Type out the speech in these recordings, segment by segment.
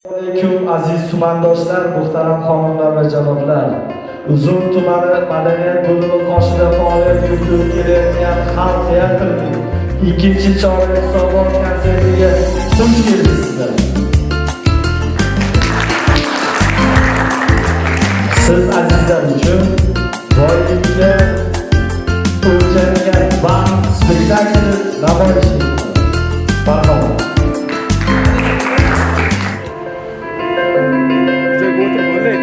Alaykum aziz tumandoshlar, muhtaram xonimlar va janoblar. Uzun tumani madaniyat bo'limi qoshida faoliyat yuritib kelayotgan xalq teatrining ikkinchi chorak hisobot konsertiga xush kelibsizlar. Siz azizlar uchun boylikka o'lchangan baxt spektakli namoyish etiladi. Marhamat. Joyga o'tirib bo'ldi.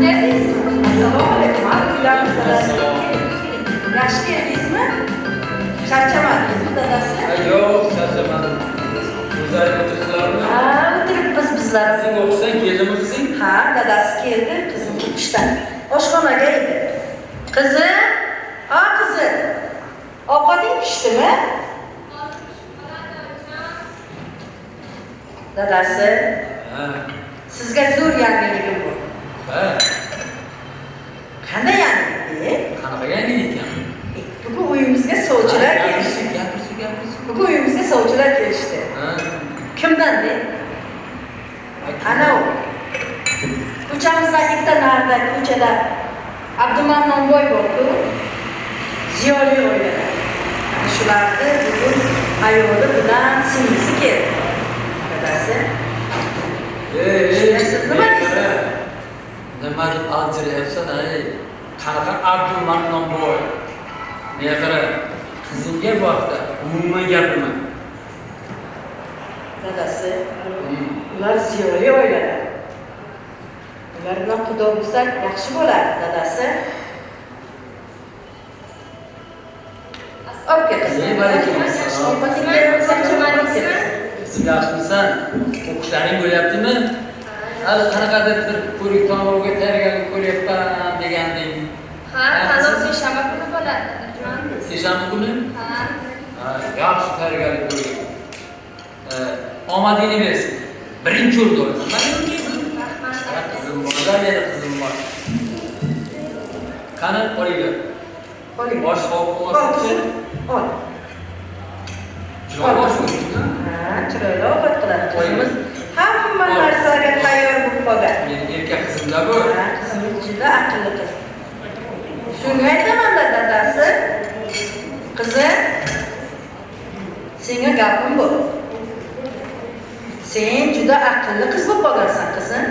Geldiniz. Assalomu alaykum. Dadasi. Yaxshi keldingizmi? Charchamadingizmi dadasi? Yo'q, charchamadim. O'zlaring o'tiribsizlarmi? Ha, o'tiribmiz bizlar. Qizing o'qisang, keldimi qizing? Ha, dadasi keldi, qizim ishdan. Oshxonaga edi. Qizim, a qizim. Ovqating pishdimi? Dadasi, Ha. sizga zo'r yangiligim bor. Ha, Qanday yangilik? qanaqa yangilik ekan? Bugun uyimizga sovchilar kelishdi. Gapirsin, gapirsin. Bugun uyimizga sovchilar kelishdi. Ha. Kimdan de? Ana u. Ko'chamizdan ikkita narida ko'chada Abdumannonboy bor-ku. Ziyoli oilada. Ana shularni bugun ayoli bilan singlisi keldi. Dadasi. Ey, Shunda siz nima deysiz? Nima deb aljiryapsan, ey? Qanaqa Abdumannonboy? Menga qara, qizingga bu haqda umuman gapirma. Dadasi, ular ziyoli oilalar. Ular bilan xudo bo'lsak yaxshi bo'ladi, dadasi. Olib kel qizim. Ey, alaykum assalom. Qizim yaxshimisan? O'qishlaring bo'lyaptimi? Hali qanaqadir bir ko'rik tanlovga tayyorgarlik ko'ryapman deganding. Ha, tanlov seshanba kuni bo'ladi, dadajon. Seshanba kuni? Ha. Ha, yaxshi tayyorgarlik ko'rgin. Omadingni bersin. Birinchi o'rinda olasan. Mana Rahmat. Ha, qizim bor, da meni qizim bor. Qani, olinglar. Oling. Bosh sovuq Ol bo'lmasin. qizim. Ol. Chiroyli osh bo'libdi. Ha, chiroyli ovqat qiladi qizimiz. Hamma narsaga tayyor bo'lib qolgan. Meni erkak qizimda bu. Ha, qizimiz juda aqlli qiz. Shunga aytaman-da dadasi. Qizim, senga gapim bor. Sen juda aqlli qiz bo'lib qolgansan, qizim.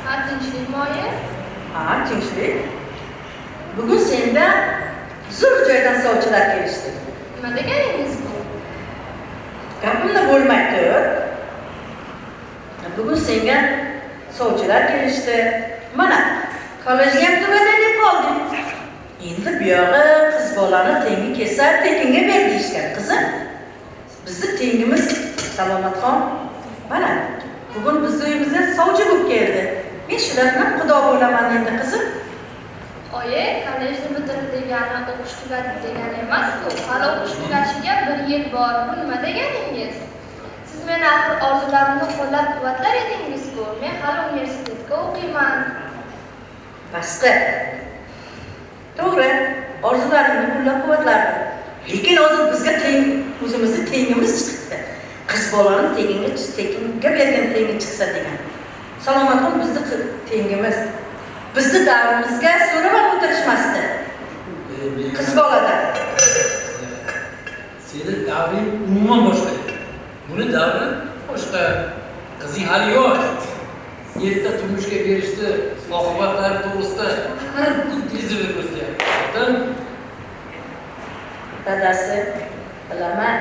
Ha, tinchlikmi oyi? Ha, tinchlik. Bugun senda zo'r joydan sovchilar kelishdi. Nima deganingiz bu? Gapimni bo'lmay tur. Bugun senga sovchilar kelishdi. Mana, kollejga ham tugadi deb qolding. Endi buyog'i qiz bolani tengi kelsa, tekinga ber deyishgan, qizim. Bizni tengimiz Salomatxon. Mana, bugun bizni uyimizga sovchi bo'lib keldi. Men shular bilan xudo bo'laman endi, qizim. Oyi, kollejni bitirdi degani o'qish tugadi degani emas-ku. Hali o'qish tugashiga bir yil bor. Bu nima deganingiz? Siz meni axir orzularimni qo'llab-quvvatlar edingiz-ku. Men hali universitetga o'qiyman. Basqa. To'g'ri, orzularingni qo'llab-quvvatlardim. Lekin hozir bizga teng, o'zimizni tengimiz chiqibdi. Qiz bolani tengiga tekinga bergan tengi chiqsa degan. Salomatxon bizni tengimiz. Bizni davrimizga so'rab ham o'tirishmasdi. Qiz bolada. Seni davring umuman boshqa edi. Buni davri boshqa. Qizing hali yosh. Erta turmushga berishdi, oqibatlari to'g'risida har kun televizorda ko'rsatyapti. Xotin, Dadasi, bilaman.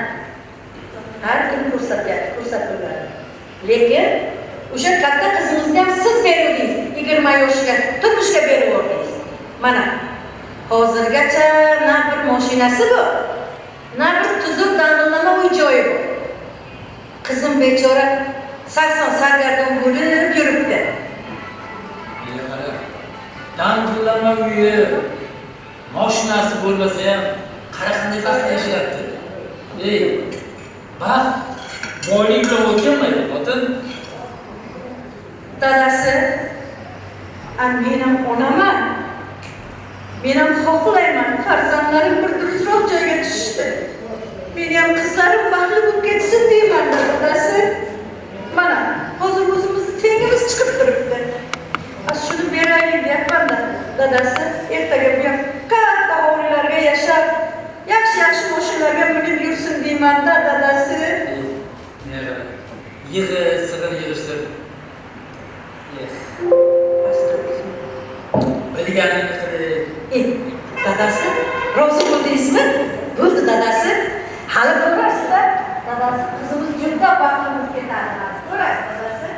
Har kun ko'rsatyapti, ko'rsatuvlar. Lekin o'sha katta qizimizni ham siz beruvdingiz. 20 yoshga turmushga berib yubordingiz. Mana hozirgacha na bir mashinasi bor, na bir tuzuk dang'illama uy joyi bor. Qizim bechora sarson sargardon bo'lib yuribdi. Menga qara. Dang'illama uyi, mashinasi bo'lmasa ham qara qanday baxtli yashayapti. Ey, baxt boylik bilan o'lchanmaydi, xotin. Dadasi, Men ham onaman. Men ham xohlayman farzandlarim bir durustroq joyga tushishdi. Meni ham qizlarim baxtli bo'lib ketsin deyman dadasi. Mana hozir o'zimizni tengimiz chiqib turibdi. Shuni beraylik deyapman-da dadasi. Ertaga bu ham katta hovlilarga yashab, yaxshi-yaxshi mashinalarga minib yursin deyman-da dadasi. Yig'i, sig'ir yig'ishtir. Bilganini qilib. Dadasi, rozi bo'ldingizmi? Bo'ldi dadasi. Hali ko'rasizda, dadasi qizimiz juda baxtli bo'lib ketadi. Ko'rasiz dadasi.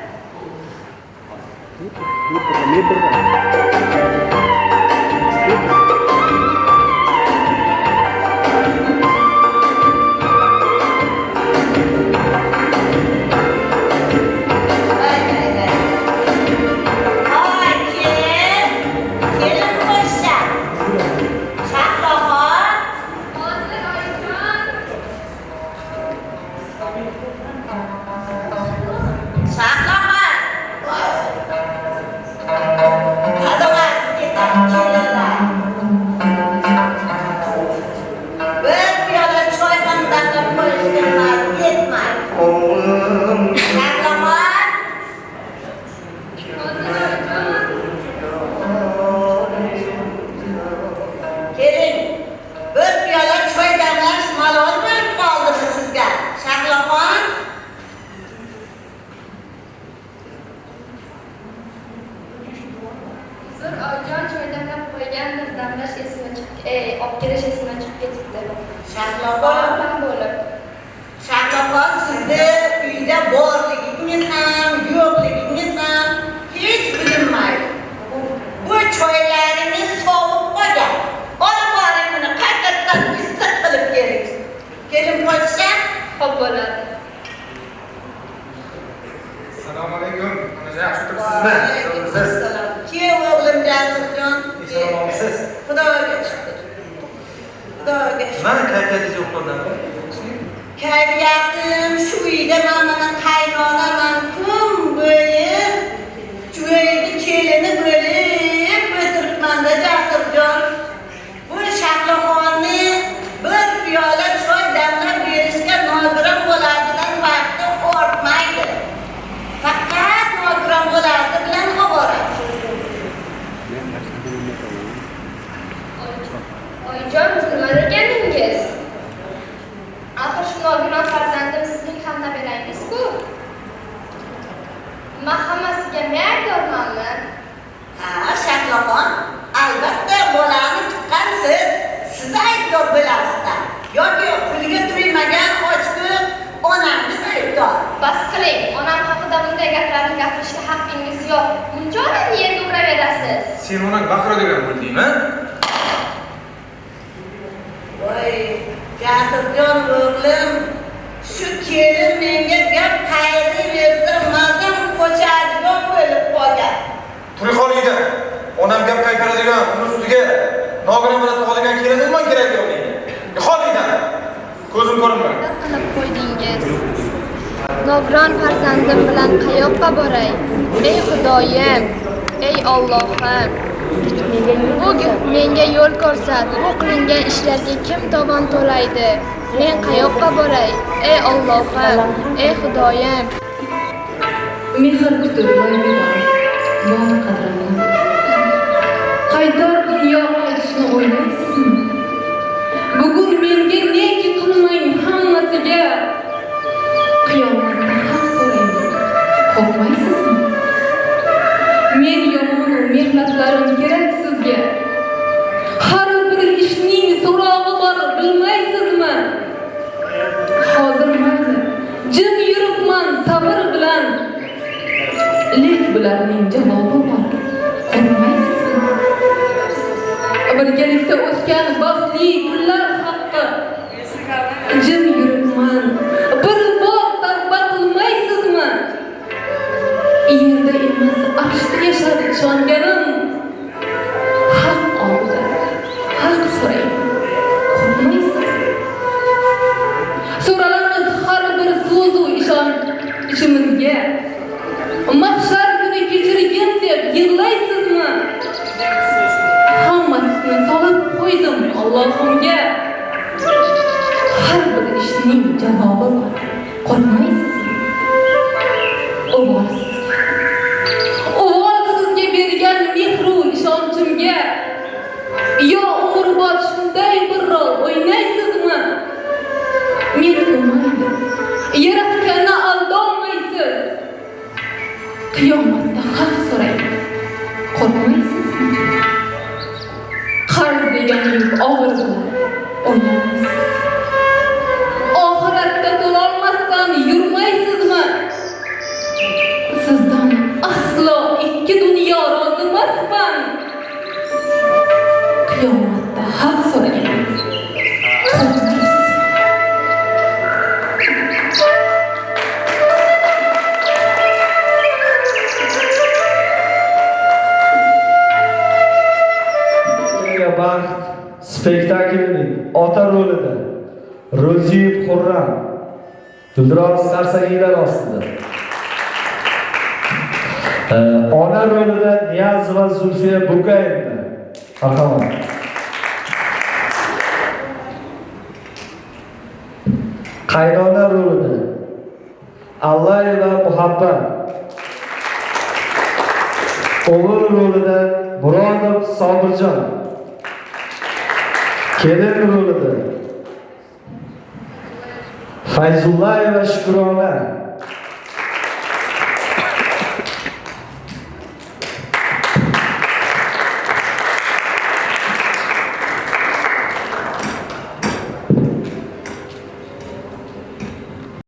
Nogiron farzandim bilan qayoqqa boray? Ey Xudoyim, ey Allohim, bugun menga yo'l ko'rsat. Bu qilingan ishlarga kim tovon to'laydi? Men qayoqqa boray? Ey Allohim, ey Xudoyim. Mehr kutib bor qadrini. Qaytar dunyo qaytishni o'ylaysizmi? Bugun menga neki qilmang hammasiga. Qiyomatda haq so'rayman, qo'rqmaysizmi? Men yomon mehnatlarim kerak sizga. Har bir ishning so'rog'i bor, bilmaysizmi? Hozir mayli, jim yuribman sabr bilan. Lek bularning javobi bor, qo'rqmaysizmi? Birgalikda o'tgan baxtli kunlar haqqi. Jim yuribman, bir bor tavba qilmaysizmi? Yerda emas, arshda yashar ishonganim. Haq oldida haq so'rayman, qo'rqmaysizmi? So'ralamiz har bir so'zu ishimizga. Mahshar kuni kechirgin deb yig'laysizmi? Allohimga. Har bir ishning javobi bor. Qo'rqmaysizmi? Uvol sizga. Uvol sizga bergan mehru ishonchimga. Yo umrbod shunday bir rol o'ynaysizmi? Meni ko'rmaydi. Yaratganni aldolmaysiz. Qiyomatda haq so'raydi. Qo'rqmaysizmi? Qarz degan yuk og'ir bo'ladi. O'ylamaysiz. Oxiratda to'lolmasdan yurmaysizmi? Sizdan aslo ikki dunyo rozi emasman. Qiyomatda haq so'raydi. Qo'rqmaysizmi? Unga baxt spektaklining ota rolida Ro'ziyev Xurram Dildiroz qarsaklar ostida. Ona rolida Niyazova Zulfiya Bukayeva. Marhamat. Qaynona rolida Allayeva Muhabbat. O'g'il rolida Murodov Sobirjon. Kelin rolida Fayzullayeva Shukrona.